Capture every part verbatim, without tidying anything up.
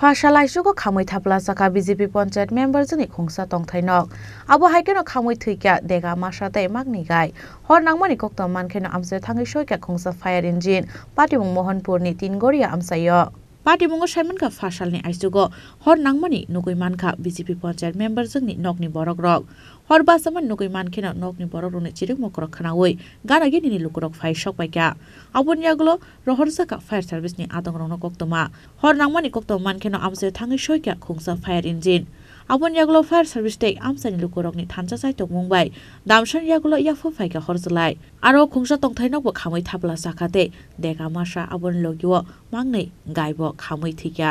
Pha sal aisugo khamwi thapla chakha B J P panchayat member jwkni khungsa tongthai nok. Abo hai kheno khamwi thwikha dega masa tei makni gai. Hor nangmani koktwma mankheno amchai thangwi soikha khungsa fire engine. Patimung Mohanpurni Tingoria amchaio. Patimungo saimankha pha salni aisugo hor nangmani nugwi mankha B J P panchayat member jwkni nokni borokrok. Hor bachaman nugwi mankheno nokni borokrokni chirikmo khorok khnaui gana gini ni lukurok phai sokpaikha. Aboni yagulo rohorjakha fire service ni adongrokno koktwma. Hor nangmani koktwma mankheno amchai thangwi soikha khungsa fire engine. Aboni yagulo fire service tei amchaini lukurokni thansa chaitokmung bai damsani yagulo yaphu phaikha hor chwlai. Aro khungsa tongthai nokbo khamwi thapla chakha tei dega masa aboni logio mangnwi gaibo khamwi thwikha.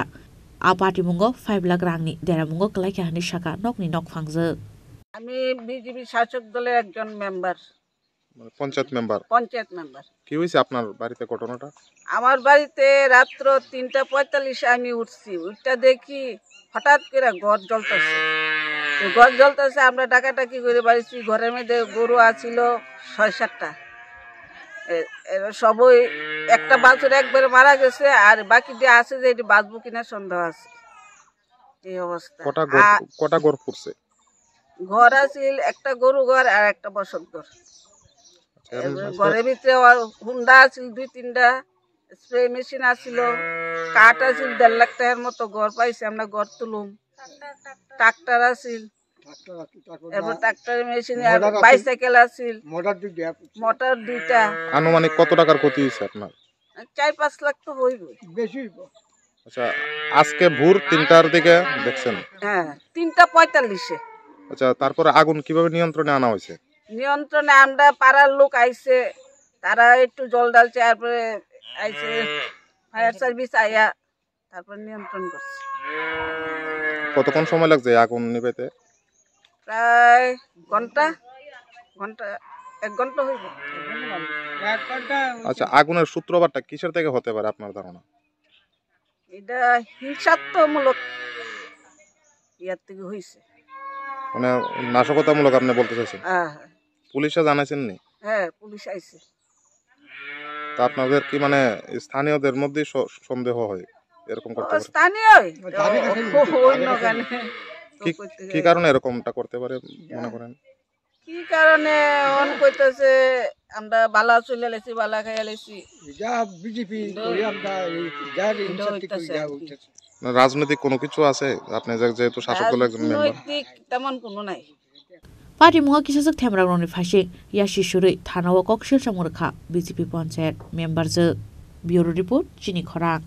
A patimungo five lakh rangni deramungo kwlaikha hwnwi sakha nokni nokphangjwk. আমি বিজেপি শাসক দলের একজন মেম্বার। মানে পঞ্চায়েত মেম্বার। পঞ্চায়েত মেম্বার। কি হয়েছে আপনার বাড়িতে ঘটনাটা? আমার বাড়িতে রাত্র তিনটা পঁয়তাল্লিশে আমি উঠছি, উঠটা দেখি হঠাৎ করে ঘর জ্বলতেছে। তো ঘর জ্বলতেছে, আমরা ডাকাডাকি করে বাড়িছি, ঘরের মধ্যে গরু আছিল ছয় সাতটা। এ-, এরা সবই, একটা বাছুর একবারে মারা গেছে, আর বাকি যে আছে যে এটি বাঁচবো কিনা সন্দেহ আছে। এই অবস্থা। কটা ঘর, আ- কটা ঘর পড়ছে? ঘর আছিল একটা গরু ঘর আর একটা বসত ঘর। আচ্ছা, এর এমনি ঘরের ভিতরে ওর হুন্ডা আছিল দুই তিনটা, স্প্রে মেশিন আছিল, কাঠ আছিল দেড় লাখ টাকার মতো ঘর পাইছি আমরা, ঘর তুলুম। ট্রাক্টর আছিল, ট্রাক্টর আছিল, তারপর এরপর না- ট্রাক্টর মেশিন, মোটর আছিল। বাইসাইকেল আছিল, মোটর দুইটা। মোটর দুইটা। আনুমানিক কত টাকার ক্ষতি হয়েছে আপনার? চার পাঁচ লাখ তো হইব। বেশি হইব। আচ্ছা, আজকে ভোর তিনটার দিকে দেখছেন? হ্যাঁ, তিনটা পঁয়তাল্লিশে। আচ্ছা, তারপরে আগুন কিভাবে নিয়ন্ত্রণে আনা হয়েছে? নিয়ন্ত্রণে আমরা পাড়ার লোক আইছে, তারা একটু জল ডালছে, তারপরে আইছে ফায়ার সার্ভিস আইয়া তারপর নিয়ন্ত্রণ করছে। কতক্ষণ সময় লাগছে এই আগুন নিভাইতে? প্রায় ঘন্টা, ঘন্টা, এক ঘন্টা হইব। আচ্ছা, আগুনের সূত্রপাতটা কিসের থেকে হতে পারে আপনার ধারণা? এটা হিংসাত্মমূলক ইয়ার থেকে হয়েছে। মানে নাশকতামূলক আপনি বলতে চাইছেন? হ্যাঁ, হ্যাঁ। পুলিশে জানাইছেন নি? হ্যাঁ, পুলিশ আইছে। তা আপনাদের কি মানে স্থানীয়দের মধ্যেই স-, সন্দেহ হয় এরকম করতে ও, পারে? স্থানীয়ই। ধারে কাছে ও, নিচে, অন্য ধারে কাছে গানে। নিচে। কি, কি কারণে এরকমটা করতে পারে মনে করেন? কি কারণে অন কইতেছে, আমরা বালা চলে লেছি, বালা খাইয়া লেছি। এটা বিজেপি এটা করি আমরা এই যার এটা ইনশাল্লাহ হইতাছে যা আর কি। হইতাছে। না, রাজনৈতিক কোনো কিছু আছে? আপনি যে, যেহেতু শাসক দলের একজন মেম্বার। রাজনৈতিক তেমন কোনো নাই। Patimungo kisajwk themrakrokni phaising yasi surwi thanao kok silsamung rwkha B J P panchayat member jwk. Bureau report, Chini Khorang.